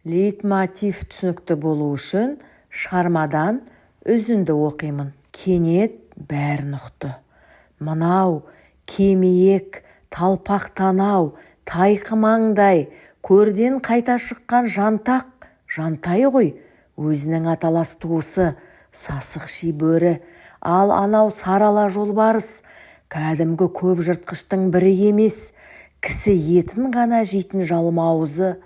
Лейтмотив түсінікті болу үшін шығармадан үзінді оқимын. Кенет бәрін ұқты. Мынау кемиек, талпақ танау, тайқы маңдай, көрден қайта шыққан жантақ Жантай ғой, өзінің аталас туысы сасық шибөрі. Ал анау сарала жолбарыс кәдімгі көп жыртқыштың бірі емес, кісі етін ғана жейтін жалмауызы.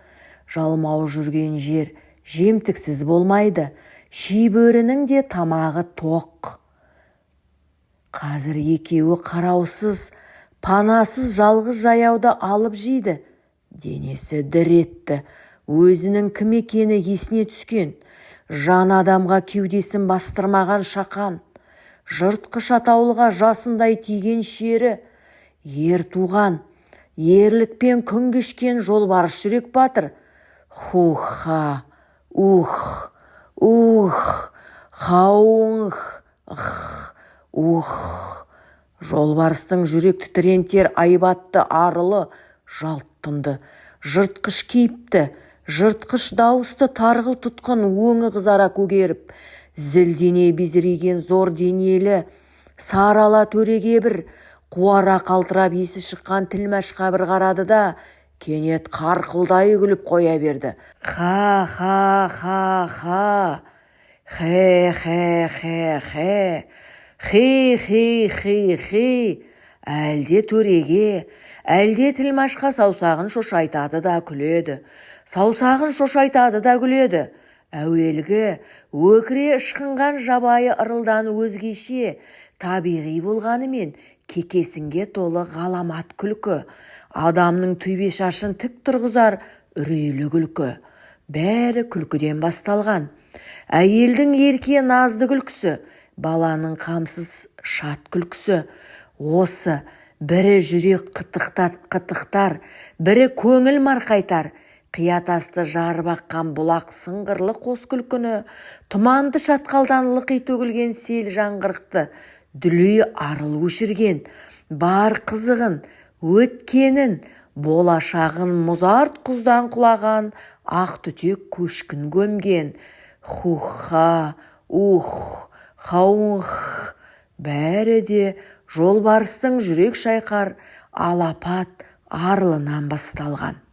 Жалмауыз жүрген жер жемтіксіз болмайды. Шибөрінің де тамағы тоқ. Қазір екеуі қараусыз, панасыз жалғыз жаяуды алып жейді. Денесі дір етті. Өзінің кім екені есіне түскен. Жан адамға кеудесін бастырмаған шақан. Жыртқыш атаулыға жасындай тиген шері. Ер туған, ерлікпен күн кешкен жолбарыс жүрек батыр. Хух-ха, ух, ух, хауңх, х, ух. Жолбарыстың жүрек тітірентер айбатты арылы жалт тынды. Жыртқыш кейіпті, жыртқыш дауысты тарғыл тұтқын өңі қызара көгеріп, зілдене безірейген зор денелі сары ала төреге бір, қуара қалтырап есі шыққан тілмәшқа бір қарады да, кенет қарқылдай күліп қоя берді. Ха-ха-ха-ха, хе-хе-хе-хе, хи-хи-хи-хи. Әлде төреге, әлде тілмәшқа саусағын шошайтады да күледі. Саусағын шошайтады да күледі. Әуелгі өкіре ышқынған жабайы ырылдан өзгеше, табиғи болғанымен кекесінге толы ғаламат күлкі. Адамның төбе шашын тік тұрғызар үрейлі күлкі. Бәрі күлкіден басталған. Әйелдің ерке назды күлкісі, баланың қамсыз шат күлкісі. Осы бірі жүрек қытықтар, бірі көңіл марқайтар. Қия тасты жарып аққан бұлақ сыңғырлы қос күлкіні, тұманды шатқалдан лықи төгілген сел жаңғырықты дүлей арыл өшірген. Бар қызығын, өткенін, болашағын мұзарт құздан құлаған ақ түтек көшкін көмген. Хух-ха, ух, хауңх, бәрі де жолбарыстың жүрек шайқар алапат арылынан басталған.